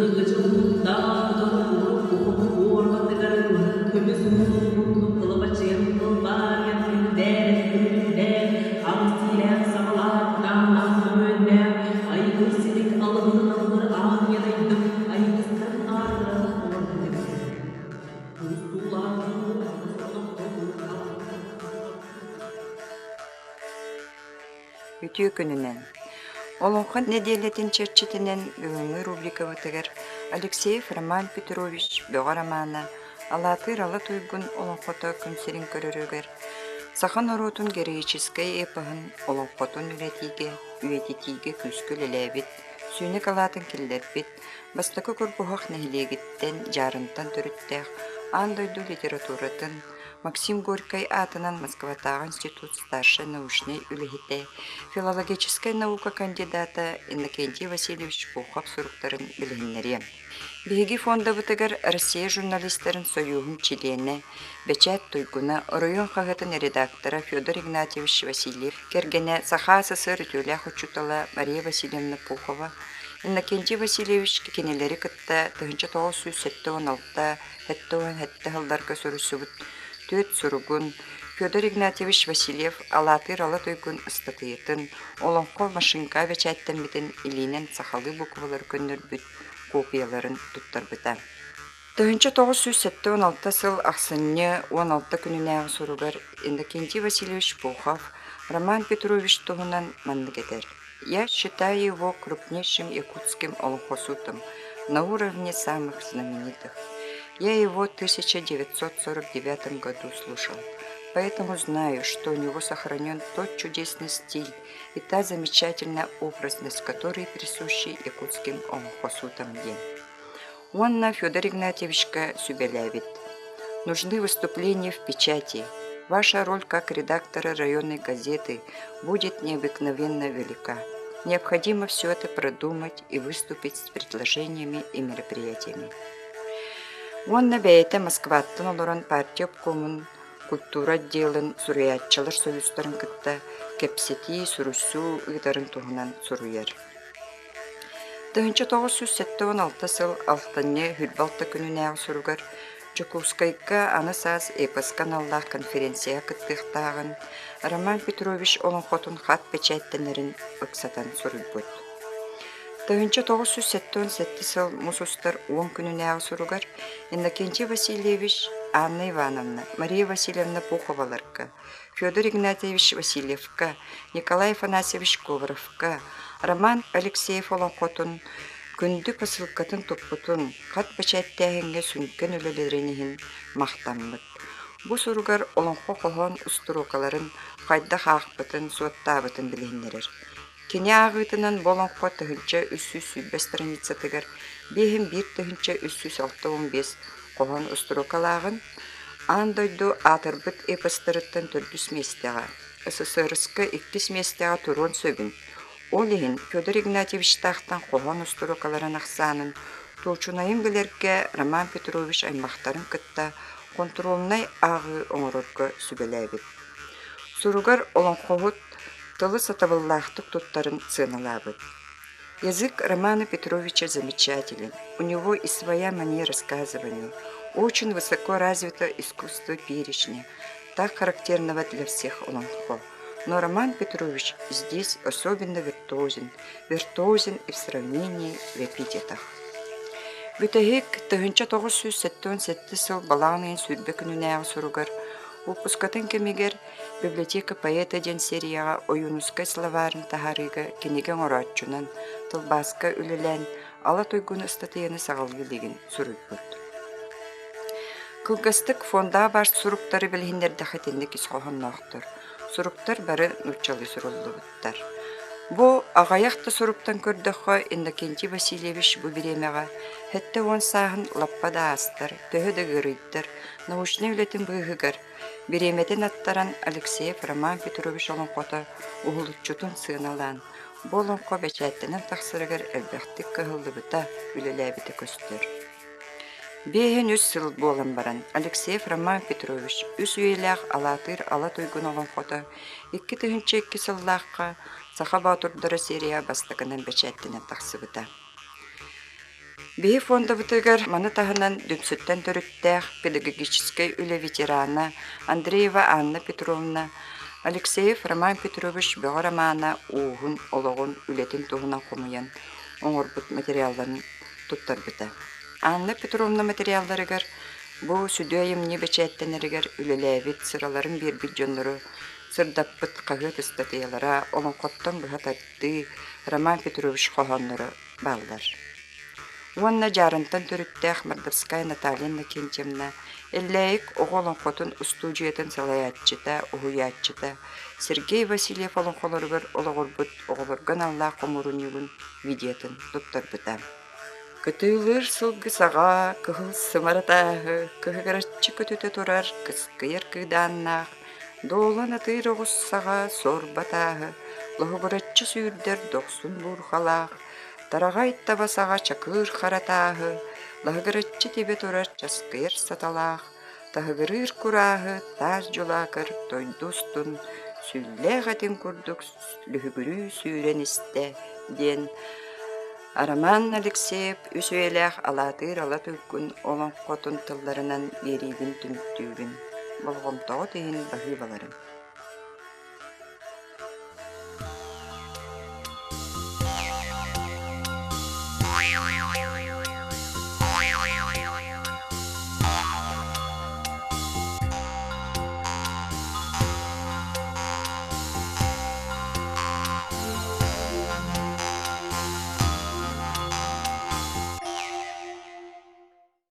Былыргы дьыллаах уорбатыгар көмүс уһун кылабачыйан кылбаарыйан күндээр күндээр аҕыс сиилээх саҕалаах тааннаах мөҥүөннээх айгыр-силик алыбын алыбыр аан ядайдым айгыстан аатыран олорбут эбит. Үтүө күнүнэн! Олоҥхо нэдиэлэтин чэрчитинэн бүгүҥҥү рубрикабытыгар Алексеев Роман Петрович Бөҕө романа Алаатыыр Ала Туйгун олоҥхото күн сирин көрөрүгэр саха норуотун героическай эпоһын олоҥхотун үлэтиигэ, үйэтитиигэ күүскэ үлэлээбит, сүүнэ кылаатын киллэрбит Бастакы Курбуһах нэһилиэгиттэн Дьаарынтан төрүттээх аан дойду литературатын Максим Горькай аатынан Москватааҕы институт старшай научнай үлэһитэ, филологическай наука кандидата Иннокентий Васильевич Пухов суруктарын билиһиннэриэм. Биһиги фондабытыгар Россия журналистарын сойууһун чилиэнэ, бэчээт туйгуна, оройуон хаһыатын редактора Федор Игнатьевич Васильев кэргэнэ Саха СССР үтүөлээх учуутала Мария Васильевна Пухова, Иннокентий Васильевич кинилэри кытта 1976 77 сылларга суруйсубут түөрт суругун, Федор Игнатьевич Васильев Алаатыыр Ала Туйгун ыстатыйатын, олоҥхо машинка бэчээттэммитин илиинэн сахалыы буквалары көннөрбүт копияларын туттарбыта. 1976 сыл ахсынньы 16 күнүнээҕи суругар Иннокентий Васильевич Пухов Роман Петрович туһунан маннык этэр: «Я считаю его крупнейшим якутским олоҥхосутом на уровне самых знаменитых. Я его в 1949 году слушал, поэтому знаю, что у него сохранен тот чудесный стиль и та замечательная образность, которые присущи якутским олоҥхосутам диэн. Уонна Федор Игнатьевичка сүбэлээбит. Нужны выступления в печати. Ваша роль как редактора районной газеты будет необыкновенно велика. Необходимо все это продумать и выступить с предложениями и мероприятиями. Уонна бэйэтэ Москваттан олорон партия обкомун культура отделын суруйааччылар союзтарын кытта кэпсэтии, суруйсуу ыытарын туһунан суруйар. 1976 сыл алтынньы 26 күнүнээҕи суругар Дьокуускайга аны саас эпоска аналлаах конференцияҕа кыттыахтааҕын Роман Петрович олоҥхотун хат бэчээттэнэрин ыксатан суруйбут. 1977 сыл мус устар уон күнүнээҕи суругар Иннокентий Васильевич, Анна Ивановна, Мария Васильевна Пуховаларга, Федор Игнатьевич Васильевка, Николай Афанасьевич Говоровка, Роман Алексеев олоҥхотун күндү посылкатын туппутун, хат бэчээттээһиҥҥэ сүҥкэн үлэлэрин иһин махтаммыт. Бу суругар олоҥхо хоһоон устуруокаларын хайдах аахпытын, суоттаабытын билиһиннэрэр. Кини ааҕыытынан бу олоҥхо 1320 страницатыгар 51 365 хоһоон устуруокалааҕын, аан дойду аатырбыт эпостарыттан төрдүс миэстэҕэ, СССР-ска иккис миэстэҕэ туруон сөбүн, ол иһин Федор Игнатьевичтаахтан хоһоон устуруокаларын ахсаанын туочунайын билэргэ Роман Петрович аймахтарын кытта хонтуруолунай ааҕыы оҥорорго сүбэлээбит. Суругар олоҥхоһут тылы сатабыллаахтык туттарын сыаналаабыт. Язык Романа Петровича замечателен, у него и своя манера рассказывания, очень высоко развито искусство перечня, так характерного для всех олоҥхо. Но Роман Петрович здесь особенно виртуозен, виртуозен и в сравнении в эпитетах. Бүтэһик 1977 сыл балаҕан ыйын сүүрбэ күнүнээҕи суругар уоппускатын кэмигэр Библиотека поэта диэн серияҕа Ойуунускай словарын таһаарыыга кинигэ оҥорооччунан, тылбааска үлэлээн Ала Туйгун ыстатыйаны саҕалыы илигин суруйбут. Кылгастык фондаҕа баар суруктары билиһиннэрдэххэ итинник ис хоһоонноохтор. Суруктар бары нууччалыы суруллубуттар. Бу аҕыйах да суруктан көрдөххө, Иннокентий Васильевич бу бириэмэҕэ 70 сааһын лаппа да аастар, төһө да ыарыйдар, научнай үлэтин быыһыгар Бириэмэтин аттаран Алексеев Роман Петрович олоҥхото уһулуччутун сыаналаан, бу олоҥхо бэчээттэнэн тахсарыгар элбэхтик кыһаллыбыта, үлэлээбитэ көстөр. 53 сыл буолан баран Алексеев Роман Петрович үс үйэлээх Алаатыыр Ала Туйгун олоҥхото 2002 сыллаахха Саха боотурдара серия бастакынан бэчээттэнэн тахсыбыта. Биһи фондабытыгар маны таһынан Дүпсүттэн төрүттээх педагогическай үлэ ветерана Андреева Анна Петровна, Алексеев Роман Петрович Бөҕө романа ууһун, олоҕун, үлэтин туһунан хомуйан оҥорбут материалларын туттарбыта. Анна Петровна материалларыгар бу сүдү айымньы бэчээттэнэригэр үлэлээбит, сыраларын биэрбит дьоннору сырдаппыт хаһыат ыстатыйалара, олоҥхоттон быһа тардыы, Роман Петрович хоһоонноро бааллар. Уонна Дьаарынтан төрүттээх Мордовская Наталья Иннокентьевна Эллээйик оҕо олоҥхотун устуудьуйатын салайааччыта, уһуйааччыта Сергей Васильев олоҥхолоругар олоҕурбут оҕолорго аналлаах хомуурунньугун видеотын туттарбыта. Кытыылыыр сылгы саҕа кыһыл сымара тааһы кыһыгыраччы көтүтэ турар кыскыйар кыыдааннаах, дуолан атыыр оҕус саҕа суорба тааһы лоһугураччы сүүрдэр дохсун буурҕалаах, тараҕай таба саҕа чакыыр хара тааһы лаһыгыраччы тибэ турар часкыйар саталаах, таһыгырыыр курааһы таас дьулаакыр дойду устун сүллээх этин курдук лүһүгүрүү сүүрэн истэ диэн Роман Алексеев үс үйэлээх Алаатыыр ала туйгун олоҥхотун тылларынан биэриибин түмүктүүбүн. Болҕомтоҕут иһин баһыыбаларым.